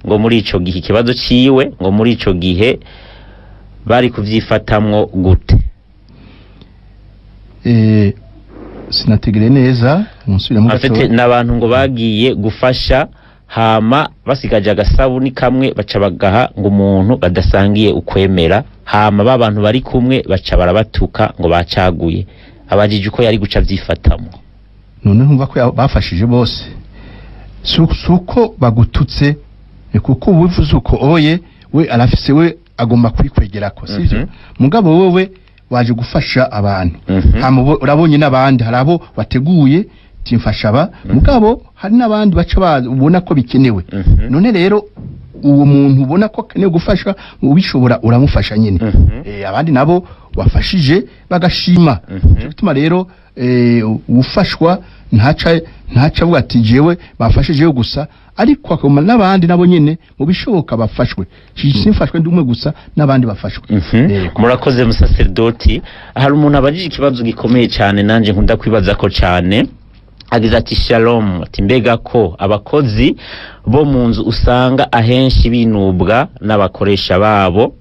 Ngo muri ico gihe, ikibazo ciwe, ngo muri ico gihe bari kuvyifatamwo gute? Sinategere neza, umusubiramo afite gatoya. N'abantu ngo bagiye gufasha, hama basigaje agasabuni kamwe, baca bagaha ngo umuntu badasangiye ukwemera, hama ba bantu bari kumwe baca barabatuka ngo bacaguye. Abajije uko yari guca avyifatamwo. None ntumva ko bafashije bose? Si uko bagututse, ni kuko ubivuze uko oye, we arafise, we agomba kwikwegerako, sivyo? Mugabo wowe waje gufasha abantu, hama urabonye n'abandi, hari abo wateguye timfasha aba, mugabo hari n'abandi baca ubona ko bikenewe. None rero uwo muntu ubona ko akeneye gufashwa, ubishobora uramufasha nyine. Abandi nabo wafashije bagashima. Nico gituma rero ufashwa ntaca avuga ati: "Jewe bafashije gusa," ariko akaguma n'abandi nabo nyene mu bishoboka bafashwe. Simfashwe ndi umwe gusa, n'abandi bafashwe. Murakoze, musaserdoti. Hari umuntu abajije ikibazo gikomeye cyane, nanje nkunda kwibaza ko cyane. Agize ati shalom, ati mbega ko abakozi bo mu nzu usanga ahenshi binubwa n'abakoresha babo,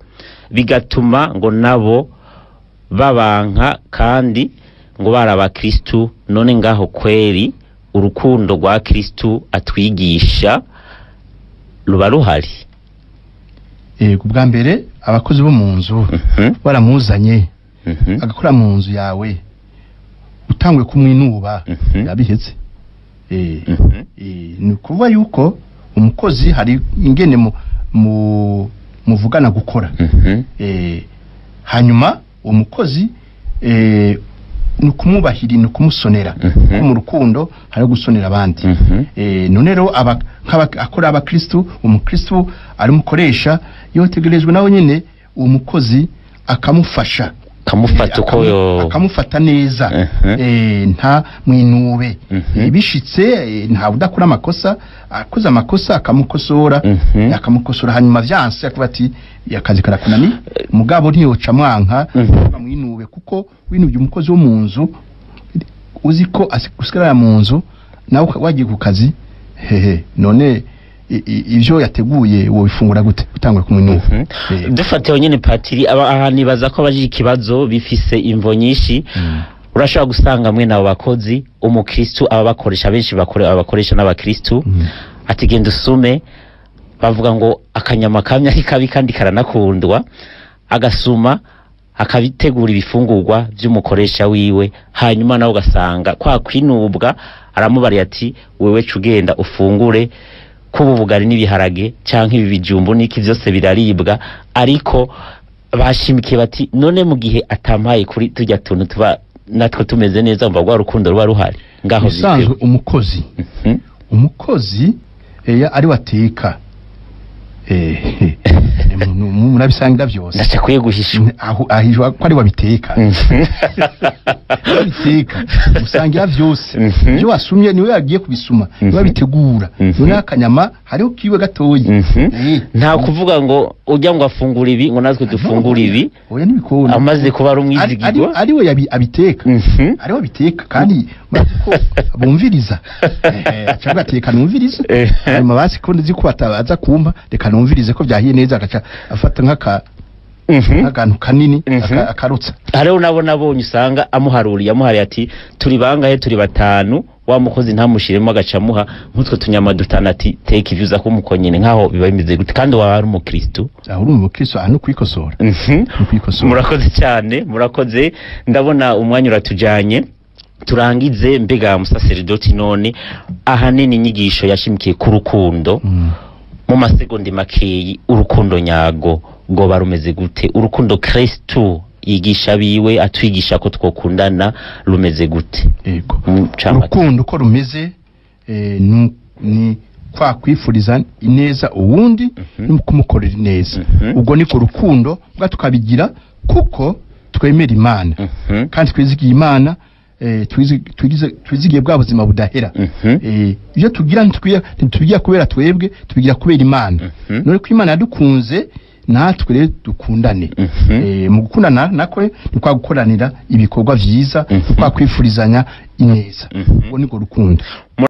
bigatuma ngo nabo babanka kandi ngo bari abakristu. None ngaho kweri urukundo rwa Kristu atwigisha ruba ruhari? Yego, bwa mbere abakozi bo mu nzu baramuzanye agakora mu nzu yawe, utanguye kumwinuba, yabihetse. Ni ukuvuga yuko umukozi hari ingene mu muvugana gukora. Hanyuma umukozi ni ukumwubahira, ni ukumusonera. Kuko mu rukundo hari gusonera abandi. None rero akora abakristu, umukristu ari umukoresha yotegerejwe nawe nyene uwo mukozi akamufasha, akamufata uko akamufata neza, nta mwinube. Bishitse nta udakora amakosa, akoze amakosa akamukosora, akamukosora, hanyuma vyanse akavuga ati akazi karakunani, mugabo ntiyoca mwanka amwinube, kuko winubye umukozi wo mu nzu uzi ko usigarara mu nzu nawe wagiye ku kazi, hehe, none ivyo yateguye wobifungura gute utangura kumwinuba? Dufate nyene patiri, aha nibaza ko abajije ikibazo bifise imvo nyinshi. Urashobora gusanga mwe nabo bakozi umukristu aba bakoresha benshi abakoresha n'abakristu, ati genda usume, bavuga ngo akanyama kamye ari kabi kandi karanakundwa, agasuma akabitegura ibifungurwa vy'umukoresha wiwe, hanyuma nawe ugasanga kwa kwinubwa aramubariye ati wewe cugenda ufungure kubu bugari n'ibiharage canke ibi bijumbu n'iki vyose biraribwa. Ariko bashimikiye bati none mu gihe atampaye kuri turya tuntu tuba natwo tumeze neza, mva rwa rukundo ruba ruhari ngaho? Bisanzwe umukozi umukozi ari wateka, murabisangira vyose, ndacakwiye guhishwa aho ahishwa ko ari wabiteka, wabiteka usangira vyose, ibyo wasumye niwe yagiye kubisuma, niwe abitegura. None akanyama hariho kiwe gatoyi. Nta kuvuga ngo ujya ngo afungura ibi ngo natwe dufungura ibi, oya ntibikunda, amaze kuba ari umwizigirwa, ari we abiteka, ari we abiteka, kandi ko bumviriza cyangwa ateka numviriza, hanyuma basi ko nzi ko bataza kumpa, reka numvirize ko byahiye neza, agaca afata nk'akantu kanini akarutsa. Hariho nabo nabonye usanga amuharuriye amuhariye ati turi bangahe, turi batanu, wa mukozi ntamushiremo agaca amuha nk'utwo tunyama dutanu ati teka ivyo uza kumuko nyene. Nkaho biba bimeze gute kandi waba ari umukristu? Aho uri umukristu, aha ni ukwikosora. Murakoze cyane, murakoze. Ndabona umwanya uratujanye, turangize. Mbega musaseredoti, none ahanini inyigisho yashimikiye ku rukundo, mu masegonda makeyi urukundo nyago rwoba rumeze gute? Urukundo Kristu yigisha biwe atwigisha ko twokundana rumeze gute? Yego, urukundo uko rumeze ni kwa kwifuriza ineza uwundi no kumukorera ineza. Ubwo ni ko rukundo bwa tukabigira kuko twemera Imana kandi twizigiye Imana, twizigiye bwa buzima budahera. Ibyo tugira ntitubigira kubera twebwe, tubigira kubera Imana. None ko Imana yadukunze, natwe rero dukundane. Mu gukundana nako ni kwa gukoranira ibikorwa vyiza, kwa kwifurizanya ineza. Ubwo ni ko rukundo.